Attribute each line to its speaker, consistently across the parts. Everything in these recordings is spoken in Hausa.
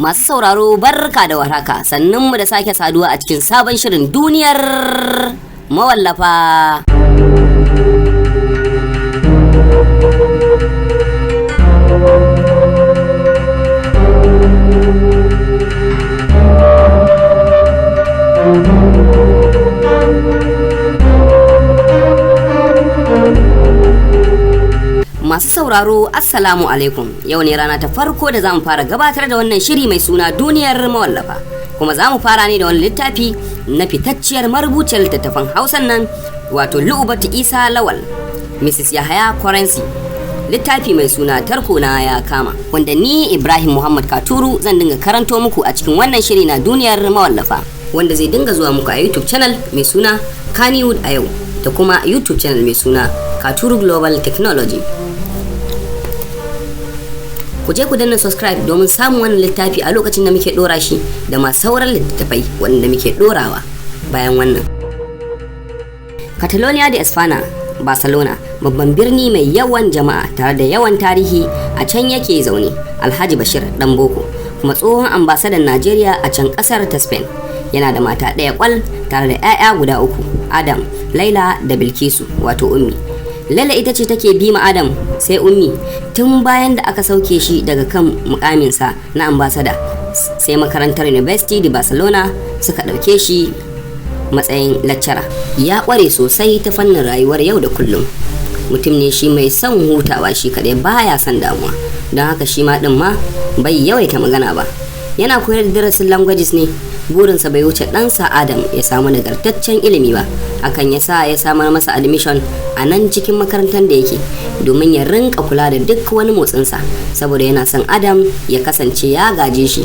Speaker 1: Masu sauraro, barka da warhaka, sannunmu da sake saduwa a cikin sabon shirin Duniyar Mawallafa. Masu sauraro, Assalamu alaikum. Yau ne rana ta farko da zamu fara gabatar da wannan shiri mai suna Duniyar Mawallafa. Kuma za mu fara ne da wani littafi na fitacciyar marubuciyar littattafan Hausan nan, wato Lu'ubatu Isa Lawal, Mrs. Yahaya Currency. Littafi mai suna Tarko Na Ya Kama, wanda ni Ibrahim Muhammad Katuru zan dinga karanto muku a cikin wannan shiri na Duniyar Mawallafa, wanda zai dinga zuwa muku a YouTube channel mai suna Kannywood a yau da kuma YouTube channel mai suna Katuru Global Technology. Ku je ku danna subscribe domin samun wannan littafi a lokacin da muke dora shi da ma sauran littattafai wanda muke dorawa bayan wannan. Catalonia da Espana, Barcelona, babban birni mai yawan jama'a tare da yawan tarihi, a can yake zaune Alhaji Bashir Dan Boko, kuma tsohon ambasadan Najeriya a can kasar ta Spain. Yana da mata ɗaya kwal tare da 'ya'ya guda uku, Adam, Laila da Bilkisu, wato Ummi. Laila ita ce take bi ma Adam, sai Ummi. Tun bayan da aka sauke shi daga kan mukaminsa na ambasada, sai makarantar University de Barcelona suka ɗauke shi matsayin lecturer. Ya ƙware sosai ta fannin rayuwar yau da kullum. Mutum ne shi mai son hutawa shi kaɗai, baya son damuwa, don haka shi ma ɗin ma bai yawaita magana ba. Yana koyar da darasin languages ne. Burinsa bai wuce ɗansa Adam ya samu nagartaccen ilimi ba. Hakan ya sa ya samar masa admission a nan cikin makarantar da yake, domin ya rinka kula da duk wani motsinsa, saboda yana son Adam ya kasance ya gaje shi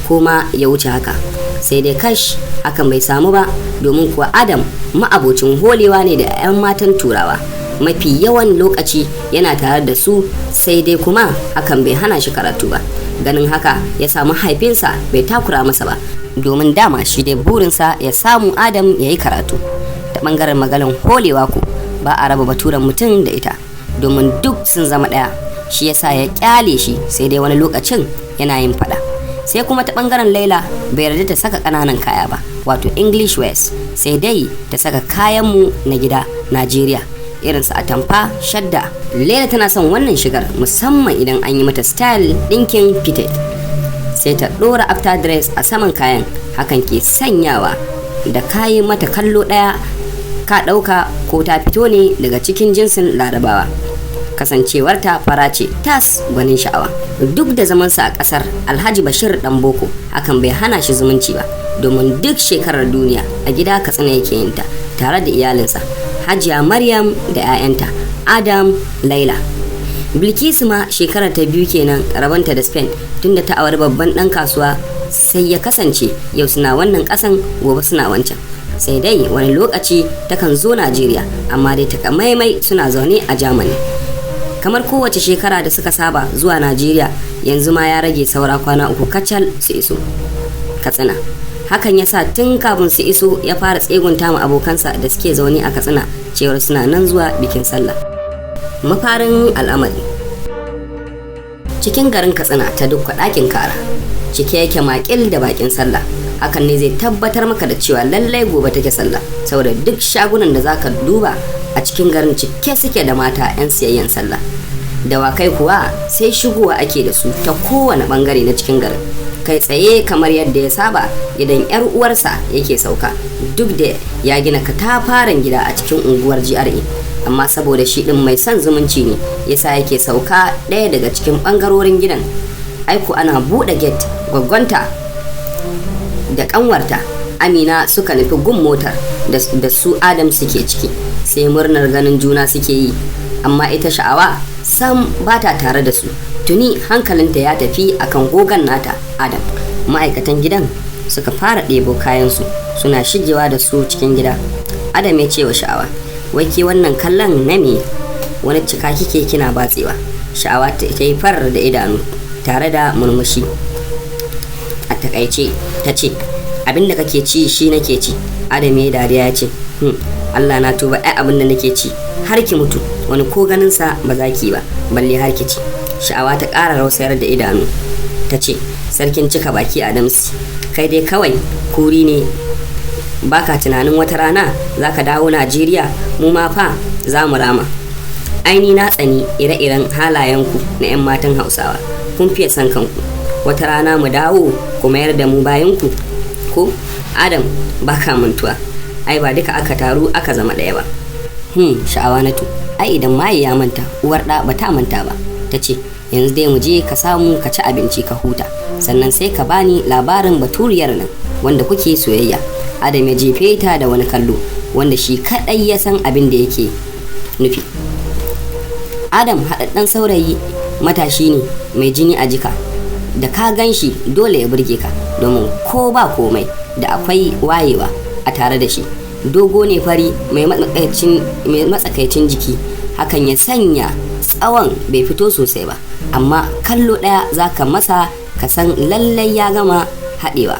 Speaker 1: ko ma ya wuce haka. Sai dai kash, hakan bai samu ba, domin kuwa Adam ma'abocin holewa ne da 'yan matan Turawa. Mafi yawan lokaci yana tare da su. Sai dai kuma hakan bai hana shi karatu ba. Ganin haka ya samu mahaifinsa bai takura masa ba, domin dama shi dai burinsa ya samu Adam ya yi karatu. Ta bangaren maganin holewa ko ba a raba baturen mutum da ita, domin duk sun zama ɗaya, shi yasa ya kyale shi. Sai dai wani lokacin yana yin fada. Sai kuma ta bangaren Laila, bai yarda ta saka ƙananan kaya ba, wato English wears, sai dai ta saka kayanmu na gida Najeriya, irin su atamfa, shadda. Laila tana son wannan shigar, musamman idan an yi mata style ɗinkin fitted, sai ta ɗora after dress a saman kayan. Hakan ke sanyawa da kayi mata kallo ɗaya ka ɗauka ko ta fito ne daga cikin jinsin Larabawa, kasancewarta fara ce tas gwanin sha'awa. Duk da zamansa a ƙasar Alhaji Bashir Dan Boko, hakan bai hana shi zumunci ba, domin duk shekarar duniya a gida Katsina yake yinta tare da iyalinsa Hajiya Maryam da 'ya'yanta Adam, Laila. Bilkisu ma shekarar ta biyu kenan rabanta da Spain, tunda ta auri babban dan kasuwa. Sai ya kasance yau suna wannan kasan, gobe suna wancan. Sai dai wani lokaci takan zo Najeriya, amma dai takamaimai suna zaune a Germany. Kamar kowace shekara da suka saba zuwa Najeriya, yanzu ma ya rage saura kwana 3 kacal su iso Katsina. Hakan ya sa tun kafin su iso ya fara tsegunta ma abokansa da suke zaune a Katsina cewar suna nan zuwa bikin sallah. Mafarin al'amari. Cikin garin Katsina ta dukka ɗakin kara cike yake makil da bakin sallah. Hakan ne zai tabbatar maka da cewa lallai gobe take sallah, saboda duk shagunan da zaka duba a cikin garin cike suke da mata 'yan siyayyan sallah. Dawakai kuwa sai shigowa ake da su ta kowane bangare na cikin garin. Kai tsaye kamar yadda ya saba, gidan 'yar uwarsa yake sauka. Duk da ya gina katafaren gida a cikin unguwar GRA, amma saboda shi din mai son zumunci ne yasa yake sauka ɗaya daga cikin ɓangarorin gidan. Aiko ana buɗe gate, gwaggwanta da ƙanwarta Amina suka nufi gun motar da su Adam suke ciki. Sai murnar ganin juna suke yi, amma ita Sha'awa sam ba ta tare da su. Tuni hankalinta ya tafi akan gogan nata Adam. Ma'aikatan gidan suka fara ɗebo kayansu suna shigewa da su cikin gida. Adam ya ce wa Sha'awa, "Wai ke, wannan kallon na me? Wani cika kike kina batsewa." Sha'awa ta yi farar da idanu tare da murmushi. A takaice ta ce, "Abinda kake ci shi nake ci." Adam ya dariya ya ce, Allah na tuba, ai abin da nake ci har ki mutu wani ko ganin sa ba za ki ba, balle har ki ci." Sha'awa ta ƙara rausayar da idanu ta ce, Sarkin cika baki Adamsi, kai dai kawai kuri ne, baka tunanin wata rana za ka dawo Najeriya, mu ma fa za mu rama. Aini na tsani ire-iren halayenku na 'yan matan Hausawa, kun fiye son kanku. Wata rana mu dawo ku mayar da mu bayanku ko? Adam, baka mantuwa, ai ba duka aka taru aka zama ɗaya ba. Sha'awa na to, ai idan maye ya manta, uwar ɗa ba ta manta ba. Ta ce, yanzu dai mu je ka samu ka ci abinci ka huta, sannan sai ka bani labarin baturiyar nan wanda kuke soyayya. Adam ya jefe ta da wani kallo wanda shi kaɗai ya san abin da yake nufi. Adam haɗaɗɗen saurayi matashi ne mai jini a jika, da ka gan shi dole ya burge ka, domin ko ba komai da akwai wayewa a tare da shi. Dogo ne, fari, mai matsakaicin jiki, hakan ya sanya tsawon bai fito sosai ba, amma kallo ɗaya za ka masa ka san lallai ya gama haɗewa.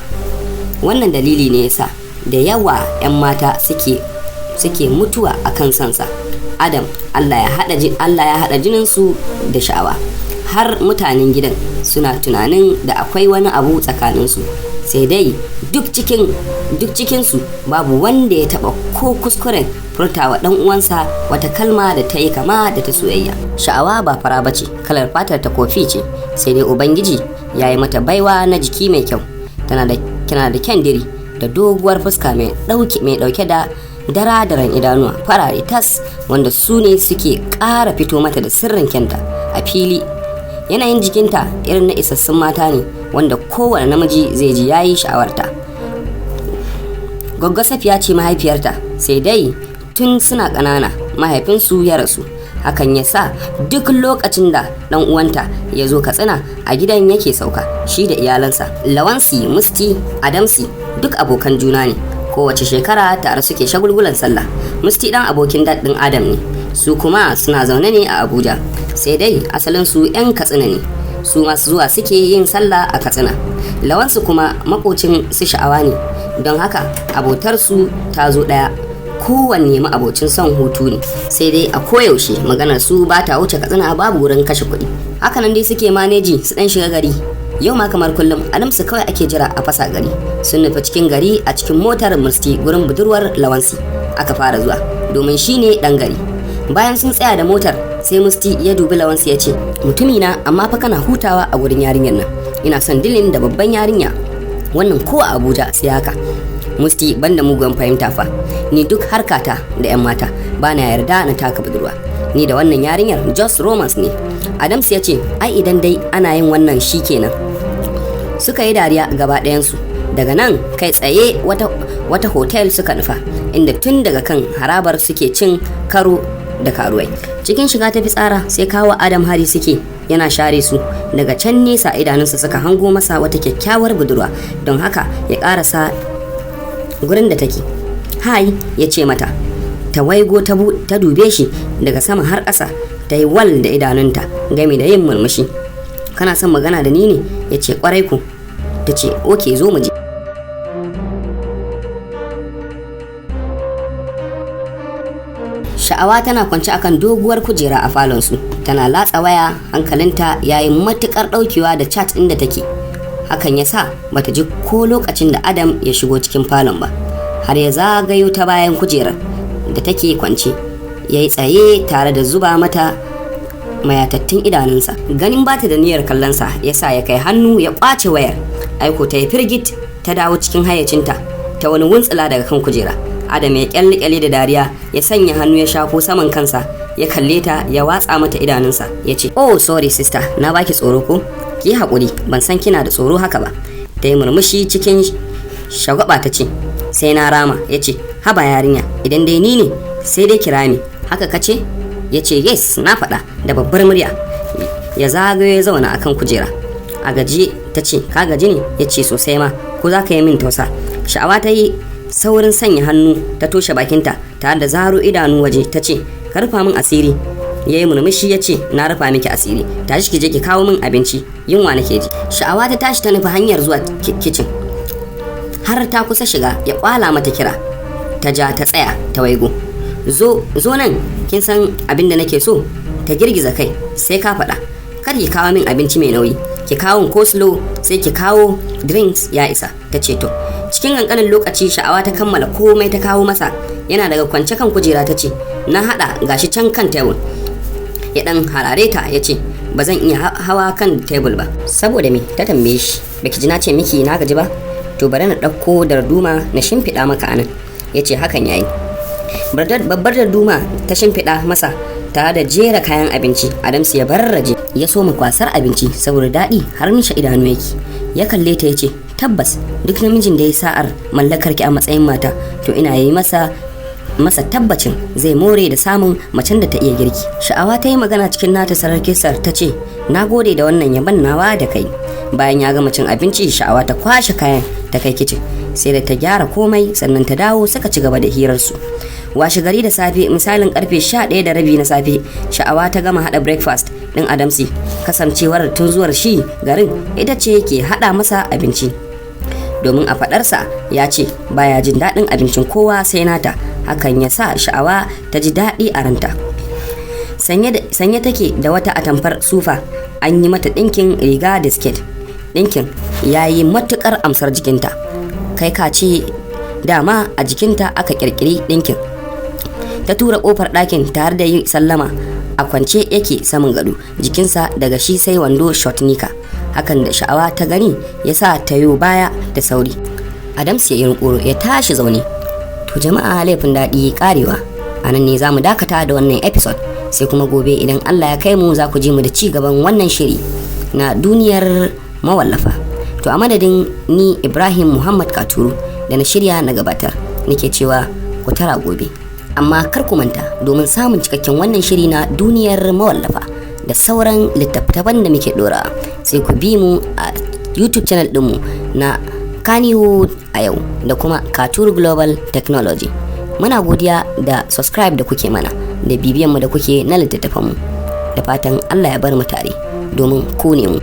Speaker 1: Wannan dalili ne yasa da yawa 'yan mata suke mutuwa a kan sansa. Adam, Allah ya haɗa jininsu da sha'awa, har mutanen gidan suna tunanin da akwai wani abu tsakaninsu. Sai dai duk cikinsu babu wanda ya taɓa ko kuskuren furtawa ɗan uwansa wata kalma da ta yi kama da ta soyayya. Sha'awa ba fara bace, kalar fatar ta kofi ce, sai dai Ubangiji ya yi mata baiwa na jiki mai kyau. Tana da kyan diri da doguwar fuska mai ɗauke da dara-daran idanuwa farare tas, wanda su ne suke ƙara fito mata da sirrin kyanta a fili. Yanayin jikinta irin na isassun mata ne, wanda kowane namiji zai ji yayi sha'awarta. Goggo Safiya ce mahaifiyarta, sai dai tun suna ƙanana mahaifinsu ya rasu. Hakan ya sa duk lokacin da ɗan uwanta ya zo Katsina, a gidan yake sauka shi da iyalansa. Lawansi, Musti, Adamsi duk abokan juna ne. Kowace shekara tare suke shagulgulan sallah. Musti ɗan abokin dad ɗin Adam ne, su kuma suna zaune ne a Abuja, sai dai asalin su 'yan Katsina ne, su masu zuwa suke yin sallah a Katsina. Lawansu kuma makocin su Sha'awa ne, don haka abotarsu ta zo ɗaya. Kowanne ma'abocin son hutu ne, sai dai a koyaushe maganar su ba ta wuce Katsina, babu wurin kashe kuɗi. Hakanan dai suke maneji su ɗan shiga gari. Yau ma kamar kullum Adamsu kawai ake jira a fasa gari. Sun nufi cikin gari a cikin motar Musti, gurin budurwar Lawansi aka fara zuwa, domin shi ne ɗan gari. Bayan sun tsaya da motar, sai Musti ya dubi Lawansi ya ce, mutumina, amma fa kana hutawa a gurin yarinyar nan. Ina son dilin da babban yarinya, wannan ko a Abuja sai haka. Musti, banda mugun fahimta fa, ni duk harkata da 'yan mata ba na yarda na taka budurwa. Ni da wannan yarinyar just romance ne. Adams ya ce, ai idan dai ana yin wannan shi kenan. Suka yi dariya gaba ɗayansu. Daga nan kai tsaye wata hotel suka nufa, inda tun daga kan harabar suke cin karo da karuwai. Cikin shiga ta fitsara sai kawo Adam hari suke, yana share su. Daga can nesa idanunsa suka hango masa wata kyakkyawar budurwa, don haka ya karasa gurin da take. Hi, ya ce mata. Ta waigo ta dube shi daga sama har ƙasa, ta yi wal da idanunta gami da yin murmushi. Kana son magana da ni ne? Ya ce, kwarai ku. Ta ce, oke, zo mu je. Sha'awa tana kwance akan doguwar kujera a falonsu, tana latsa waya, hankalinta yayi matukar daukewa da chat ɗin da take. Hakan ya sa bata ji ko lokacin da Adam ya shigo cikin falon ba, har ya zagayo ta bayan kujerar da take kwance, ya yi tsaye tare da zuba mata mayatattun idanunsa. Ganin bata da niyyar kallonsa ya sa ya kai hannu ya kwace wayar. Aiko ta yi firgit, ta dawo cikin hayyacinta, ta wani wuntsula daga kan kujera. Adam ya kyalle da dariya, ya sanya hannu ya shafo saman kansa, ya kalle ta, ya watsa mata idanunsa, ya ce, oh sorry sister, na baki tsoro ko? Ki haƙuri, ban san kina da tsoro haka ba. Ta yi murmushi cikin shagwaba ta ce, sai na rama. Ya ce, haba yarinya, idan dai ni ne sai dai kira mi. Haka ka ce? Ya ce, yes, na faɗa da babbar murya. Ya zagayo ya zauna akan kujera. A gaji ta ce, ka gaji ne? Ya ce, sosai ma, ko za ka yi min tausa? Sha'awa ta yi saurin sanya hannu ta toshe bakinta tare da zaro idanu waje, ta ce, ka rufa min asiri. Ya yi murmushi ya ce, na rufa miki asiri, tashi ki je ki kawo min abinci, yunwa nake ji. Sha'awa ta tashi ta nufi hanyar zuwa kicin, har ta kusa shiga ya kwala mata kira, ta ja ta tsaya ta waigo. Zo nan, kin san abin da nake so? Ta girgiza kai, sai ka faɗa. Kar ki kawo min abinci mai nauyi, Ki kawo coleslaw, sai ki kawo drinks, ya isa." Ta ce, "To." Cikin kankanin lokaci Sha'awa ta kammala komai ta kawo masa. Yana daga kwance kan kujera ta ce, "Na hada, gashi can kan tebur." Ya dan harare ta, ya ce, "Ba zan iya hawa kan tebur ba." "Saboda me?" ta tambaye shi. "Baki ji na ce miki na gaji ba? To, bari na ɗauko darduma na shimfiɗa maka anan." Ya ce, "Hakan yayi." Babbar darduma ta shimfiɗa masa tare da jera kayan abinci. Adamsu ya bararraje ya soma kwasar abinci saboda daɗi, har nisha idanu yake. Ya kalle ta ya ce, "Tabbas duk namijin da ya sa'ar mallakar ki a matsayin mata, to ina yi masa tabbacin zai more da samun macen da ta iya girki." Sha'awa ta yi magana cikin nata sarar kisar, ta ce, "Na gode da wannan yaban nawa da kai." Bayan ya gama cin abinci, Sha'awa ta kwashe kayan ta kai kicin. Sai da ta gyara komai sannan ta dawo suka ci gaba da hirarsu. Washe gari da safe, misalin karfe 11:30 na safe, Sha'awa ta gama hada breakfast din Adamsi. Kasancewar tun zuwar shi garin ita ce ke hada masa abinci, domin a fadarsa ya ce baya jin daɗin abincin kowa sai nata. Hakan ya sa Sha'awa ta ji daɗi a ranta. Sanye take da wata atamfar sufa, an yi mata ɗinkin riga da siket. Ɗinkin ya yi matuƙar amsar jikinta, kai ka ce dama a jikinta aka ƙirƙiri ɗinkin. Ta tura ƙofar ɗakin tare da yin sallama. A kwance yake saman gado, jikinsa daga shi sai wando short nika. Hakan da Sha'awa ta gani ya sa ta yo baya da sauri. Adams ya yi ya tashi zaune. To jama'a, laifin daɗi karewa. A nan ne za mu dakata da wannan episode, sai kuma gobe idan Allah ya kai mu za ku ji mu da ci gaban wannan shiri na Duniyar Mawallafa. To, a madadin ni Ibrahim Muhammad Katuru da na shirya na gabatar, nake cewa ku tara gobe. Amma kar ku manta, domin samun cikakken wannan shiri na Duniyar Mawallafa da sauran littattafan da muke dora, sai ku bi mu a YouTube channel dinmu na Kannywood a yau da kuma Katuru Global Technology. Muna godiya da subscribe da kuke mana da bibiyanmu da kuke na littattafanmu. Da fatan Allah ya bar mu tare, domin ku ne mu.